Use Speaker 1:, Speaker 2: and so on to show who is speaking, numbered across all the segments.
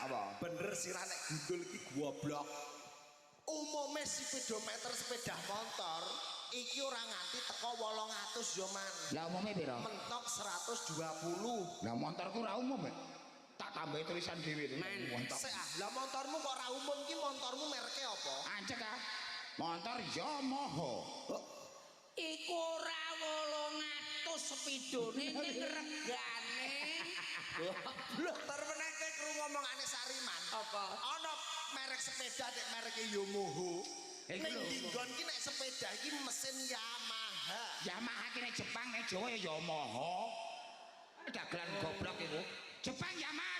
Speaker 1: Apa?
Speaker 2: Bener sirah nek gundul iki goblok. Umume speedometer sepeda motor iki ora nganti teko 800 yo, Man.
Speaker 1: Lah, umume piro?
Speaker 2: Mentok 120.
Speaker 1: Lah, motorku ora umum ya. Tak tambahi tulisan dhewe.
Speaker 3: Men.
Speaker 1: Montor.
Speaker 2: Sik ah, lah motormu kok ora umum ki, motormu merke apa?
Speaker 1: Ancek ah. Motor Yamaha.
Speaker 3: Iku ora 800 sepidone, ning regane.
Speaker 2: Goblok. Meneh kowe krungu omongane Sariman.
Speaker 3: Apa?
Speaker 2: Ana merek sepeda nek mereke Yamaha.
Speaker 1: Iku
Speaker 2: Ning
Speaker 1: lho.
Speaker 2: nggon ki nek sepeda iki mesin Yamaha.
Speaker 1: Yamaha ki nek Jepang, nek Jawa ya Yamaha. Dagelan goblok iku. Jepang Yamaha.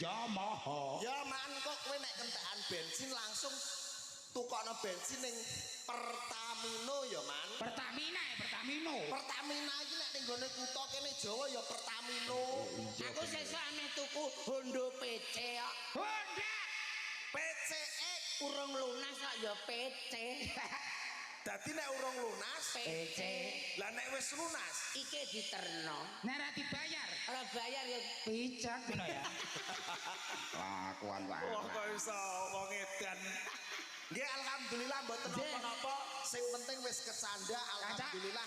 Speaker 1: Yamaha.
Speaker 2: Ya man, kok kowe nek kentekan bensin langsung tukokno bensin ning Pertamino ya, Man.
Speaker 1: Pertamina ya Pertamino.
Speaker 2: Pertamina iki nek ning gone kutha kene Jawa ya Pertamino.
Speaker 3: Aku sesuk ame tuku Honda PC kok.
Speaker 1: Honda.
Speaker 2: PCX.
Speaker 3: Urung lunas kok ya PC.
Speaker 2: Dadi nek urung lunas
Speaker 3: PC.
Speaker 2: Lah, nek wis lunas?
Speaker 3: Iki diterno.
Speaker 1: Nek ora dibayar,
Speaker 3: Ora bayar ya
Speaker 1: picek ngono ya. Lakuan wae.
Speaker 2: Wah, kok iso wong edan. Nggih, alhamdulillah mboten napa-napa, sing penting wis kecandak, alhamdulillah.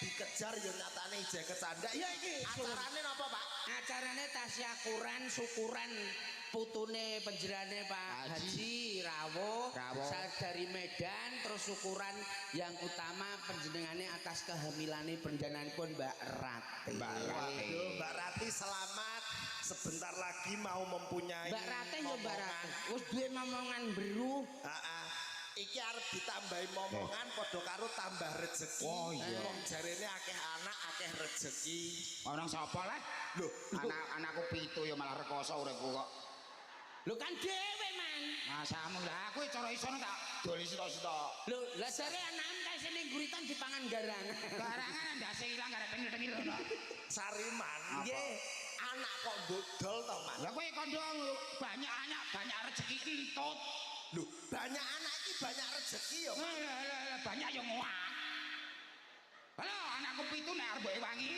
Speaker 2: Dikejar ya nyatane ijeh kecandak.
Speaker 3: Iya, iki.
Speaker 2: Acarane napa, Pak?
Speaker 3: Acarane tasyakuran syukuran putune penjerane Pak
Speaker 1: Haji.
Speaker 3: Haji rawuh
Speaker 1: Rawuh.
Speaker 3: Dari Medan, terus syukuran yang utama penjenengane atas kehamilannya penjenenganipun Mbak Rati.
Speaker 1: Mbak Rati.
Speaker 2: Waduh, Mbak Rati selamat. Sebentar lagi mau mempunyai
Speaker 3: Mbak Rati yo, Mbak
Speaker 2: momongan.
Speaker 3: Rati. Wis duwe momongan beru.
Speaker 2: Heeh. Iki arep ditambahi momongan padha karo tambah rezeki.
Speaker 1: Oh, iya.
Speaker 2: Wong jarene akeh anak akeh rezeki.
Speaker 1: Orang sapa lah?
Speaker 2: Loh,
Speaker 1: Anak anakku pitu ya malah rekoso uripku kok.
Speaker 3: Lho, kan dhewe, Man.
Speaker 1: Masamu lah aku cara iso tak doli sitok-sitok.
Speaker 3: Lho, lah jare anakmu kae sing ning guritan dipangan garangan.
Speaker 1: Garangan ndase ilang karep tengil-tengil ngono.
Speaker 2: Sariman,
Speaker 1: Apa?
Speaker 2: nggih. Anak kok mbok dol to, Man?
Speaker 1: Lah, kowe kondo banyak anak banyak rezeki entut.
Speaker 2: Loh, banyak anak iki banyak rezeki ya, Man.
Speaker 1: Lah lah lah, banyak yang nguak. Halo, anakku pitu nek arep mbok ewangi.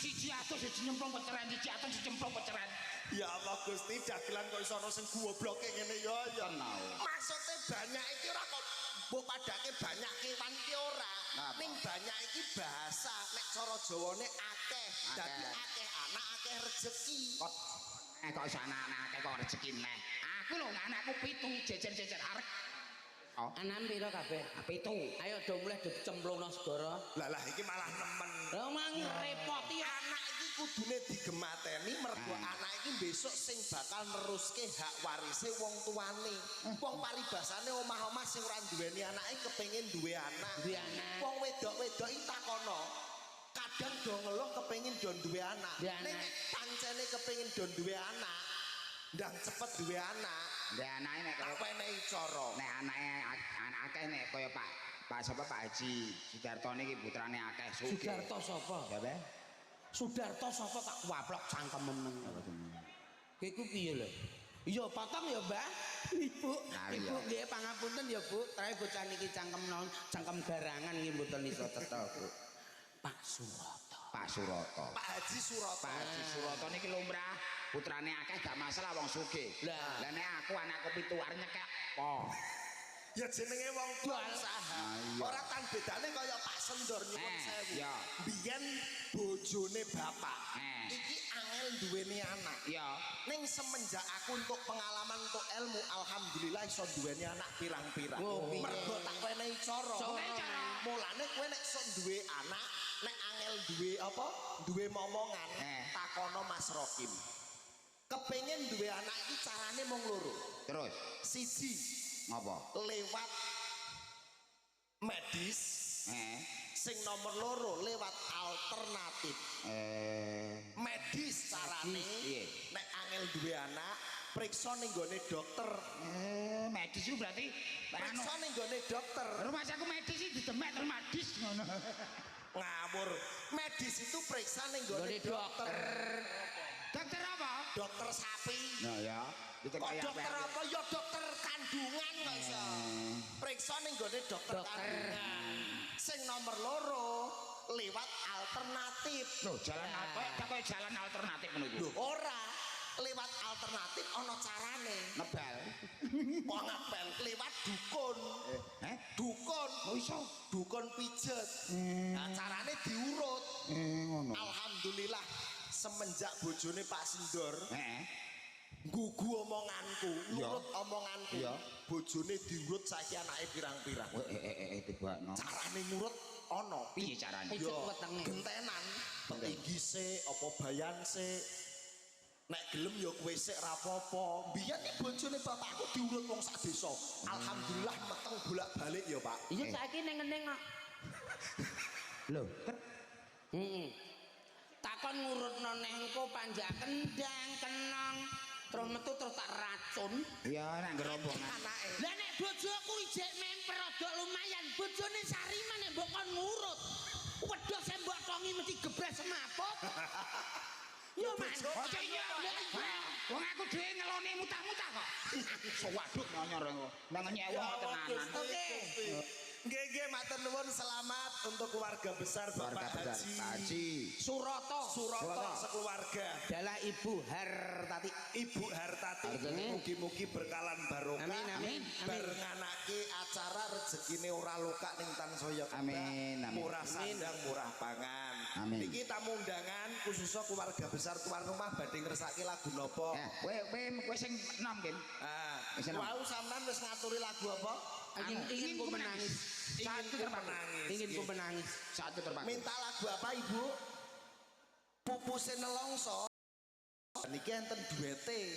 Speaker 1: Siji atus siji nyemplung peceren, siji atus siji nyemplung peceren.
Speaker 2: Ya Allah Gusti, dagelan kok iso ana sing gobloke ngene ya ya.
Speaker 1: Tenau.
Speaker 2: Maksudnya banyak iki ora kok mbok padake banyak kewan iki ora.
Speaker 1: Napa?
Speaker 2: Ning banyak iki bahasa nek cara Jawane akeh. Dadi akeh anak akeh rezeki.
Speaker 1: Kok kok iso anak-anak akeh kok rezeki neh. Aku lho anakku pitu jejer-jejer arek. Oh,
Speaker 3: Anakmu pira kabeh?
Speaker 1: Pitu.
Speaker 3: Ayo do mulih, do cemplungno segara.
Speaker 2: Lah lah, iki malah nemen.
Speaker 3: Lah, mang ngrepoti ya.
Speaker 2: Anak iki kudune digemateni mergo anak iki besok sing bakal neruske hak warise wong tuane. Wong paribasane omah-omah sing ora duweni anake kepengin duwe anak.
Speaker 3: Duwe anak.
Speaker 2: Wong wedok-wedok iki takono. Kadang do ngeluh kepengin do duwe anak.
Speaker 3: Duwe anak.
Speaker 2: Ning pancene kepengin do duwe anak, ndang cepet duwe anak.
Speaker 1: Nek anake nek
Speaker 2: Tak
Speaker 1: kaya
Speaker 2: wenehi cara.
Speaker 1: Nek anake anak akeh nek kaya Pak Pak sapa, Pak Haji Sudarto niki putrane akeh sugih.
Speaker 3: Sudarto sapa?
Speaker 1: Siapa?
Speaker 3: Sudarto sapa, tak waplok cangkemmu. Iku piye lho? Iya, potong ya, Mbah. Ibu,
Speaker 1: Nah,
Speaker 3: Ibu
Speaker 1: iya.
Speaker 3: nggih pangapunten ya, Bu. Trae bocah niki cangkem non, cangkem garangan nggih mboten iso cetha, Bu. Pak Suroto.
Speaker 1: Pak Suroto.
Speaker 2: Pak Haji Suroto.
Speaker 1: Pak Haji Suroto niki lumrah putrane akeh gak masalah, wong sugih.
Speaker 3: Lah.
Speaker 1: Lah, nek aku anakku pitu arep nyekek apa?
Speaker 2: Ya jenenge wong tua usaha.
Speaker 1: Ah, iya.
Speaker 2: Ora tan bedane kaya Pak Sendor, nyuwun sewu. Biyen bojone bapak iki angel duweni anak. Ning semenjak aku untuk pengalaman, untuk ilmu, alhamdulillah iso duweni anak pirang-pirang.
Speaker 3: Oh, piye?
Speaker 2: Mergo tak wenehi cara.
Speaker 3: Cara.
Speaker 2: Mulane kowe nek sok duwe anak, nek angel duwe apa? Duwe momongan, takono Mas Rokim. Kepengin duwe anak iki carane mung loro.
Speaker 1: Terus
Speaker 2: Siji,
Speaker 1: ngopo?
Speaker 2: Lewat medis, sing nomor loro lewat alternatif. Medis carane
Speaker 1: Piye?
Speaker 2: nek angel duwe anak, periksa ning gone dokter.
Speaker 1: Medis itu berarti anu,
Speaker 2: Periksa ning gone dokter.
Speaker 1: Rumah aku medis iki didemek terus madis ngono.
Speaker 2: Ngawur. Medis itu periksa ning gone
Speaker 3: Nggone
Speaker 2: dokter.
Speaker 1: Dokter apa?
Speaker 2: Dokter sapi.
Speaker 1: Nah ya, itu
Speaker 2: Kok
Speaker 1: kayak
Speaker 2: dokter apa? Ya dokter kandungan kok iso. Periksa ning gone dokter
Speaker 3: Dokter.
Speaker 2: kandungan. Sing nomor loro lewat alternatif.
Speaker 1: Loh, jalan apa? Tak kaya jalan alternatif ngono iku.
Speaker 2: Lho, ora. Lewat alternatif ana carane.
Speaker 1: Nebal.
Speaker 2: Kok ngapel lewat dukun.
Speaker 1: Eh?
Speaker 2: Dukun.
Speaker 1: Oh iso.
Speaker 2: Dukun pijet. Nah, carane diurut.
Speaker 1: Ngono.
Speaker 2: Alhamdulillah semenjak bojone Pak Sendor
Speaker 1: Heeh.
Speaker 2: gugu omonganku, nurut omonganku. Bojone diurut saiki anake pirang-pirang.
Speaker 1: Tibakno.
Speaker 2: Carane ngurut ana.
Speaker 1: Piye carane?
Speaker 3: Pijet wetenge.
Speaker 2: Gentenan, petinggi sik apa bayan sik. Nek gelem ya kowe sik ra apa-apa. Biyen iki bojone bapakku diurut wong sak desa. Alhamdulillah meteng bolak-balik ya, Pak.
Speaker 3: Iya saiki ning ngene kok.
Speaker 1: Lho,
Speaker 3: Heeh. Takon ngurutno neh engko panjak kendang, kenong, terus metu terus tak racun.
Speaker 1: Iya nek rombongan.
Speaker 2: Anake.
Speaker 3: Lah nek bojoku ijek memper rada lumayan, bojone Sariman nek mbok kon ngurut. Wedhus e mbok tongi mesti gebres semaput. Yo man.
Speaker 1: Ojo iya. Wong aku dhewe ngelone mutah-mutah kok. Sewaduk nyonyor engko. Nang nyewa tenanan.
Speaker 3: Oke.
Speaker 2: Nggih nggih matur nuwun, selamat untuk keluarga besar Bapak Haji
Speaker 1: Haji
Speaker 3: Suroto.
Speaker 2: Suroto sekeluarga.
Speaker 3: Adalah Ibu Hartati.
Speaker 2: Ibu Hartati mugi-mugi berkalan barokah.
Speaker 3: Amin amin.
Speaker 2: Bar nganake acara rezekine ora lokak ning tansaya kebak.
Speaker 1: Amin amin.
Speaker 2: Murah sandang, murah pangan.
Speaker 1: Amin.
Speaker 2: Niki tamu undangan khususnya keluarga besar tuan rumah badhe ngersake lagu napa?
Speaker 1: Kowe sing enom Kim.
Speaker 2: Ah, wau sampean wis ngaturi lagu apa?
Speaker 3: Ingin ku menangis.
Speaker 1: Saat itu terpaku.
Speaker 3: Ingin ku menangis.
Speaker 1: Saat itu terpaku.
Speaker 2: Minta lagu apa Ibu? Pupuse nelongso. Niki enten duete.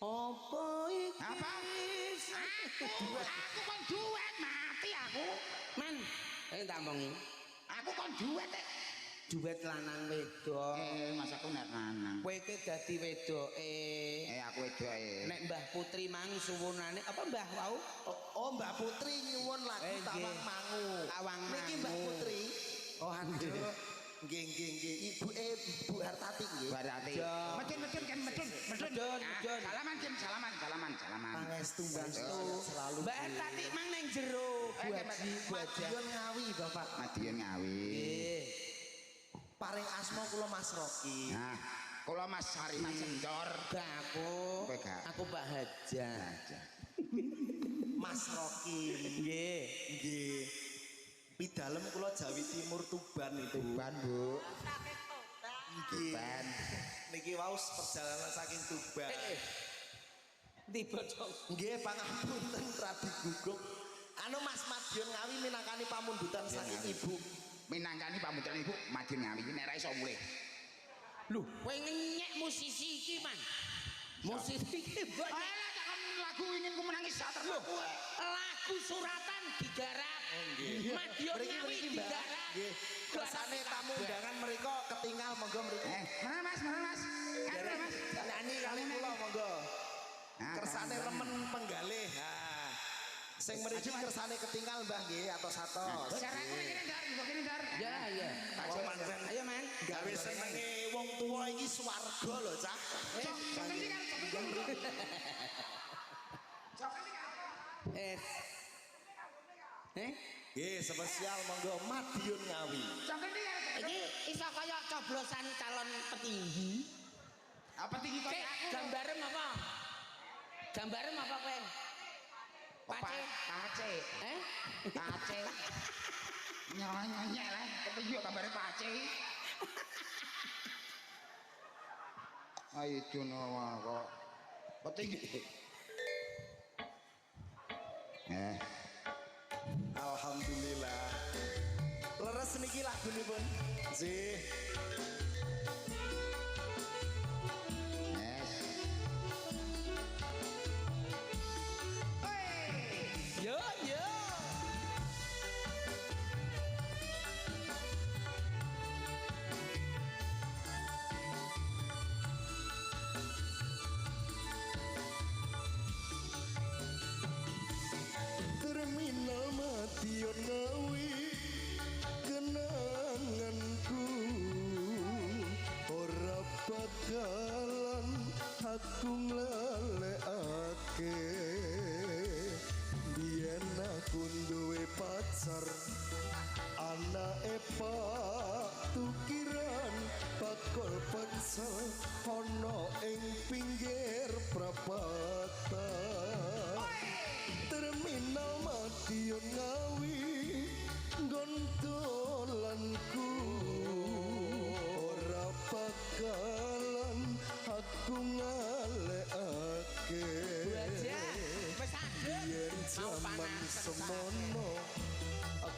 Speaker 3: Apa iki?
Speaker 1: Apa? Aku kon duet mati aku.
Speaker 3: Man, tak omongi.
Speaker 1: Aku kon duet.
Speaker 3: Duet lanang wedok.
Speaker 1: Mas aku nek lanang.
Speaker 3: Kowe iki dadi wedoke.
Speaker 1: Aku wedoke.
Speaker 3: Nek Mbah Putri mang suwunane apa Mbah wau?
Speaker 2: Oh, Mbah Putri nyuwun lagu Tawang Mangu.
Speaker 3: Tawang Mangu.
Speaker 2: Niki Mbah Putri.
Speaker 3: Oh, aduh.
Speaker 2: Nggih nggih nggih. Ibu Bu Hartati nggih.
Speaker 1: Bu Hartati. Medun kan medun.
Speaker 3: Medun.
Speaker 1: Salaman Kim, salaman.
Speaker 2: Pangestu Mbah selalu.
Speaker 3: Mbak Hartati mang nang jero. Bu Haji, Bu Haji.
Speaker 2: Madiun Ngawi Bapak.
Speaker 1: Madiun Ngawi.
Speaker 3: Nggih.
Speaker 2: Paring asma kula Mas Rocky.
Speaker 1: Nah, kula Mas Sariman Sendor.
Speaker 3: Gak aku. Aku Pak Haja.
Speaker 2: Mas Rocky.
Speaker 3: Nggih.
Speaker 2: Nggih. Pidalem kula Jawi Timur Tuban itu.
Speaker 1: Tuban, Bu.
Speaker 2: Nggih.
Speaker 1: Tuban.
Speaker 2: Niki wau perjalanan saking Tuban.
Speaker 3: Tiba dong.
Speaker 2: Nggih, pangapunten radi gugup. Anu Mas Madiun Ngawi minangkani pamundutan saking Ibu.
Speaker 1: Minangkani pamundutan Ibu Madiun Ngawi nek ra iso mulih.
Speaker 3: Lho, kowe ngenyek musisi iki, Man. Musisi iki mbok
Speaker 1: Alah takon lagu ingin ku menangis saat terpaku.
Speaker 3: Lagu suratan digarap. Madiun Ngawi digarap.
Speaker 2: Nggih. Kersane tamu undangan mereka ketinggal monggo mriku.
Speaker 1: Mana Mas, mana Mas? Kan Mas.
Speaker 2: Nyanyi kali kula monggo. Kersane remen penggalih. Ha. Sing mriki kersane ketinggal Mbah nggih atos-atos.
Speaker 1: Cara aku kene Ndar, mbok kene Ndar.
Speaker 3: Ya, ya. Ayo Man.
Speaker 2: Gawe senenge wong tuwa iki swarga lho, Cah.
Speaker 1: Cok, cok kan, cok.
Speaker 2: Nggih, spesial monggo Madiun Ngawi.
Speaker 1: Cok kan.
Speaker 3: Iki iso kaya coblosan calon petinggi.
Speaker 1: Apa petinggi kaya aku?
Speaker 3: Gambarem apa? Gambarem apa kowe? Pace.
Speaker 1: Pace. Pace. Nyonyek lah, kepiye gambare pace. Ayo jono kok. Petinggi.
Speaker 2: Alhamdulillah. Leres niki lagunipun. Nggih.
Speaker 3: Yo yo.
Speaker 4: Terminal Madiun Ngawi kenanganku ora bakalan aku nglalekake. Biyen aku duwe pacar anake Pak Tukiran bakul pecel ana ing aku ngalekake. Yen jaman semono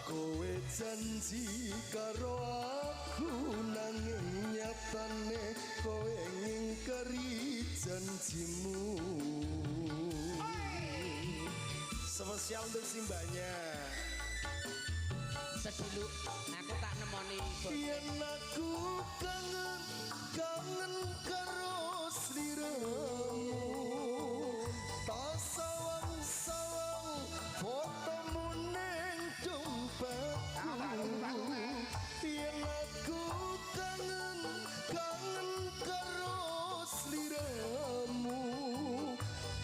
Speaker 4: kowe janji karo aku nanging nyatane kowe ngingkari janjimu.
Speaker 2: Spesial untuk simbahnya.
Speaker 3: Sedilu aku tak nemoni.
Speaker 4: Yen aku kangen kangen karo sliramu, tak sawang-sawang fotomu ning dompetku. Yen aku kangen kangen karo sliramu,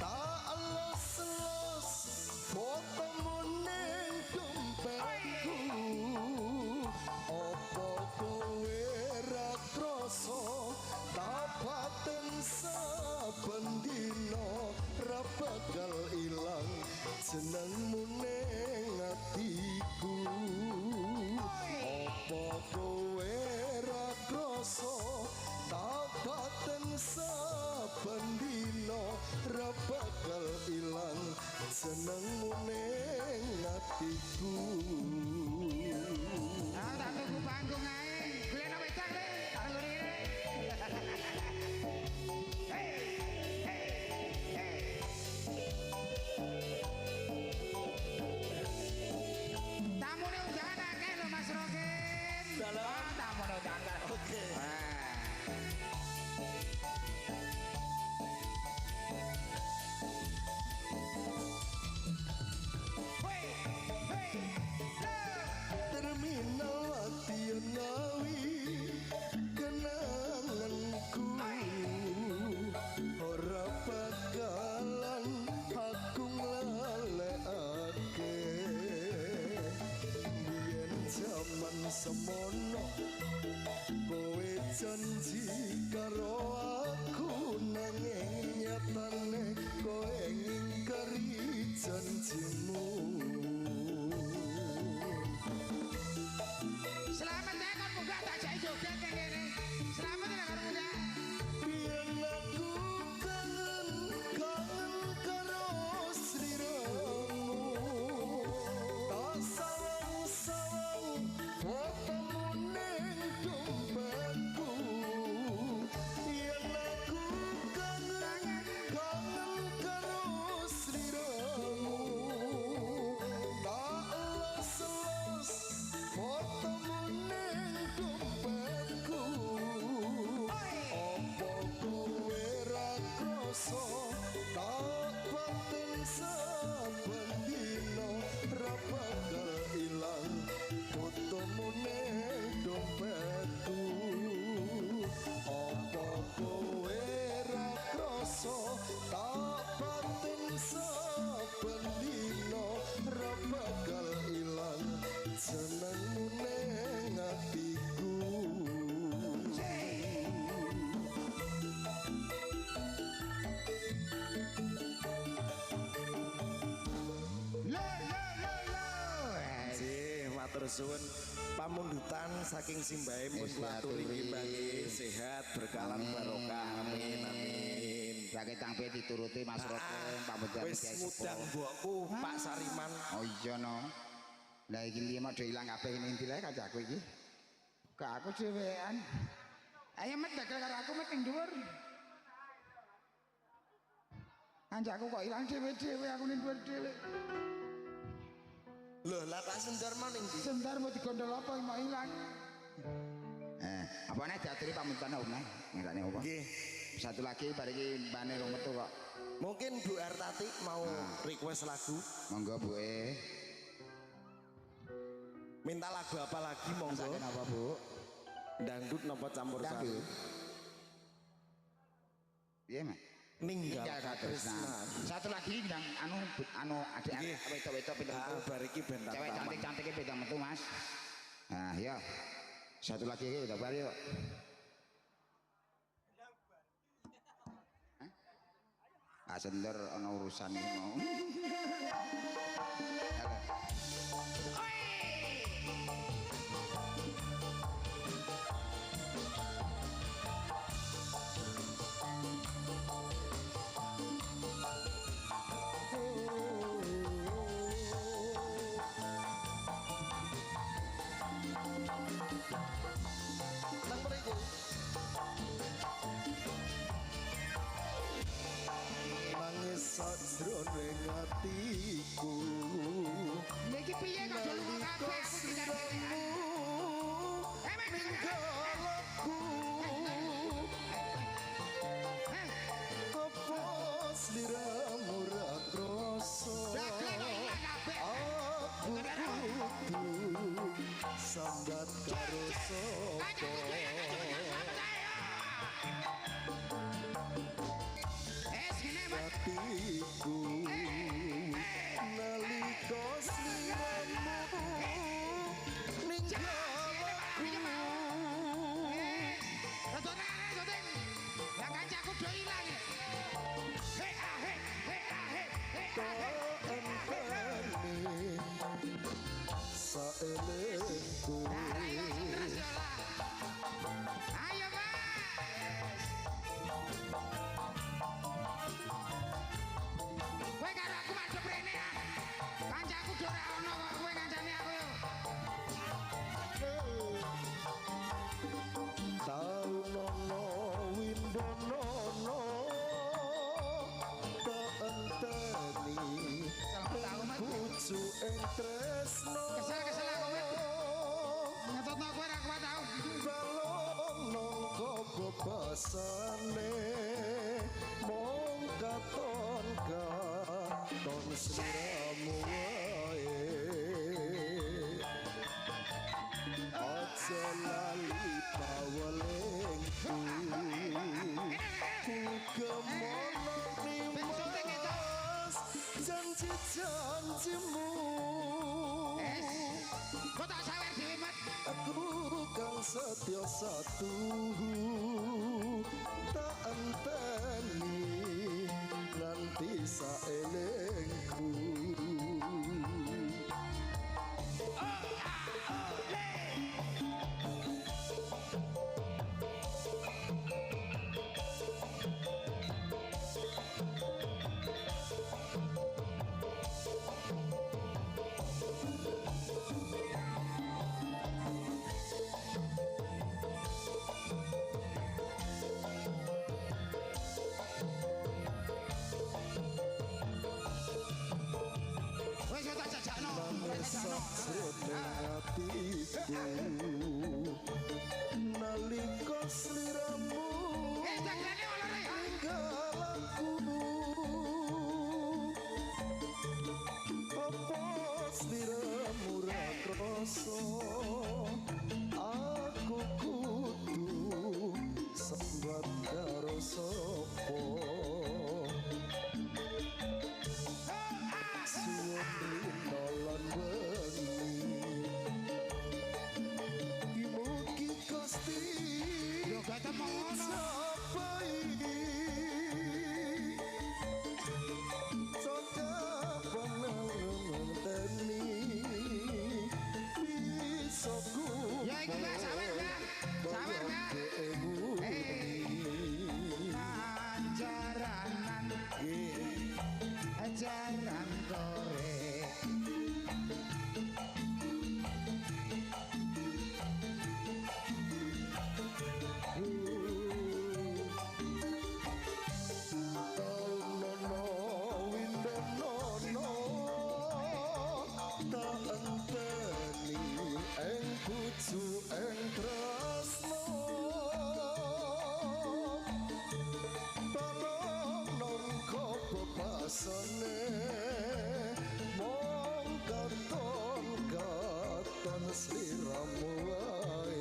Speaker 4: tak los-los fotomu ning dompetku. Apa kowe ra krasa tak paten saben dina ra bakal ilang jenengmu ning atiku. Apa kowe ra krasa tak paten saben dina ra bakal ilang jenengmu ning atiku.
Speaker 1: Ah, tak tunggu panggung ae. Golek wedang le, tak ngene ngene. Hey, hey, hey. Tamune undangan akeh lho Mas Rokin.
Speaker 2: Dalam.
Speaker 1: Tamune undangan.
Speaker 2: Oke.
Speaker 1: Hey, hey.
Speaker 4: Terminal Madiun Ngawi kenanganku, ora bakalan aku nglalekake. Biyen jaman semono kowe janji karo aku nanging nyatane kowe ngingkari janjimu.
Speaker 1: Selamat ya kon munggah tak jai joget ning kene. Selamat ya kon munggah.
Speaker 4: Biyen aku kangen kangen karo sliramu, tak sawang-sawang fotomu ning dompetku. Yen aku kangen kangen karo sliramu, tak los-los fotomu ning dompetku. Apa kowe ra krasa tak batin saben dina ra bakal ilang fotomu ning dompetku. Apa kowe ra krasa tak batin saben dina ra bakal ilang jenengmu ning atiku.
Speaker 1: Lo lo lo lo.
Speaker 2: Nggih, matur suwun pamundutan saking simbahe pun
Speaker 1: Wis
Speaker 2: aturi
Speaker 1: diaturi.
Speaker 2: nggih sehat berkalan barokah. Amin amin.
Speaker 1: Lagi tangpe dituruti Mas Rokin pamundutan
Speaker 2: Wis
Speaker 1: Kiai
Speaker 2: ngundang
Speaker 1: Sepuh.
Speaker 2: mbokku Pak Sariman.
Speaker 1: Oh iya no. Lah iki lima do ilang kabeh ning ndi lae kancaku iki. Kok aku dhewean. Ayo met dakel karo aku met ning dhuwur. Kancaku kok ilang dhewe-dhewe aku ning dhuwur dhewe.
Speaker 2: Loh, lah Pak Sendar mau ning ndi?
Speaker 1: Sebentar mau digondol apa mau ilang. Apa nek diaturi pamundutan apa neh? Ngerane apa?
Speaker 2: Nggih.
Speaker 1: Satu lagi bar iki mbane rong metu kok.
Speaker 2: Mungkin Bu Artati mau request lagu.
Speaker 1: Monggo Bu e.
Speaker 2: Minta lagu apa lagi monggo?
Speaker 1: Masakan apa Bu?
Speaker 2: Dangdut napa campur sari?
Speaker 1: Dangdut. Piye, Mas?
Speaker 2: Ninggal
Speaker 1: Ninggal katresnan. Satu lagi yang anu anu adik
Speaker 2: Nggih.
Speaker 1: wedok-wedok pinter
Speaker 2: Ah,
Speaker 1: metu.
Speaker 2: bar iki ben
Speaker 1: Cewek cantik-cantik pinter metu, Mas. Nah, ya. Satu lagi iki udah bar yuk. Hah? Ah, sender ana urusan iki mau. Halo.
Speaker 4: sajroning atiku.
Speaker 1: Iki piye kok lunga kabeh aku tinggal dhewean.
Speaker 4: Ninggal aku. Apa sliramu ra krasa? Aku kudu sambat karo sapa? Atiku nalika sliramu ninggal aku.
Speaker 1: Lah kancaku do ilang. He ah he he ah he he ah he.
Speaker 4: Enteni saelengku.
Speaker 1: Ayo Mas. Kowe karo aku madhep rene ah. Kancaku do ora ono kok kowe ngancani aku yo.
Speaker 4: Tau nono windonono tak enteni pucu ing tresno.
Speaker 1: Kesel-kesel aku wit. Ngetutno kowe ora kuat aku.
Speaker 4: Balung nangka bebasane mung katon katon sliramu wae. Aja lali pawelengku kugemono nimas janji-janjimu.
Speaker 1: Kok tak sawer dhewe, Mat?
Speaker 4: Aku kang setya satu tak enteni nganti saelengku. Atiku nalika sliramu ninggal aku. Apa sliramu ra krasa? Aku kudu sambat karo sapa? Suwun dina lan wengi mugi Gusti
Speaker 1: yo gak ngono ya iki Mbak sawer Mbak sawer Mbak. Anjaranan ajaran kore
Speaker 4: nono windonono tak enteni ing bojo ing tresno. Tolong nangka bebasane mung katon katon sliramu wae.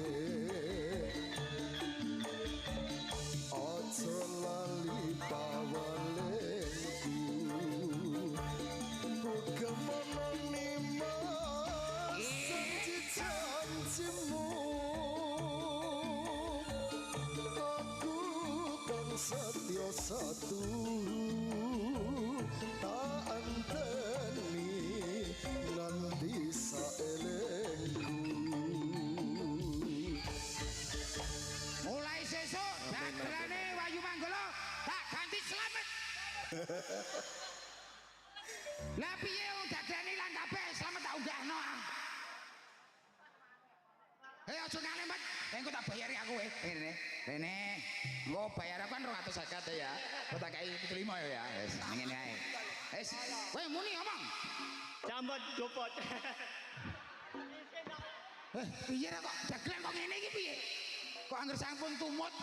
Speaker 4: Aja lali pawelengku kugemono nimas janji-janjimu. Aku kang setya satu tak enteni nganti saelengku.
Speaker 1: Mulai sesuk dagelane Wahyu Manggala tak ganti Slamet. Lah piye wong dagelane ilang kabeh Slamet tak unggahno ah. Aja ngale, Mat. Engko tak bayari aku eh. Rene, rene. Engko bayar aku kan 250 ya. Kok tak kei 75 ya. Wis ngene ae. Wis, kowe muni ngomong.
Speaker 5: Jambot jopot.
Speaker 1: Eh, piye ra kok dagelan kok ngene iki piye? Kok angger sampun tumut.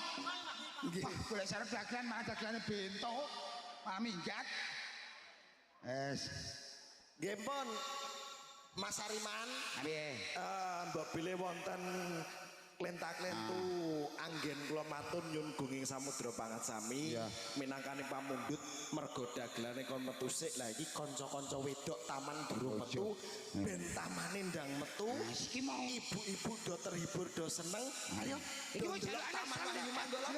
Speaker 1: Nggih. Golek sarep dagelan malah dagelane bento. Malah minggat. Es.
Speaker 2: Nggih pun Mas Sariman,
Speaker 1: Piye?
Speaker 2: Mbok bilih wonten klenta-klentu anggen kula matur nyun gunging samudra pangatsami minangkani pamundhut mergo dagelane kon metu sik. Lah iki kanca-kanca wedok taman durung metu, ben tamane ndang metu.
Speaker 1: Iki mau
Speaker 2: ibu-ibu do terhibur do seneng. Ayo
Speaker 1: Iki mau
Speaker 2: do ndelok
Speaker 1: jalukane
Speaker 2: taman
Speaker 1: salam.
Speaker 2: Wahyu Manggala.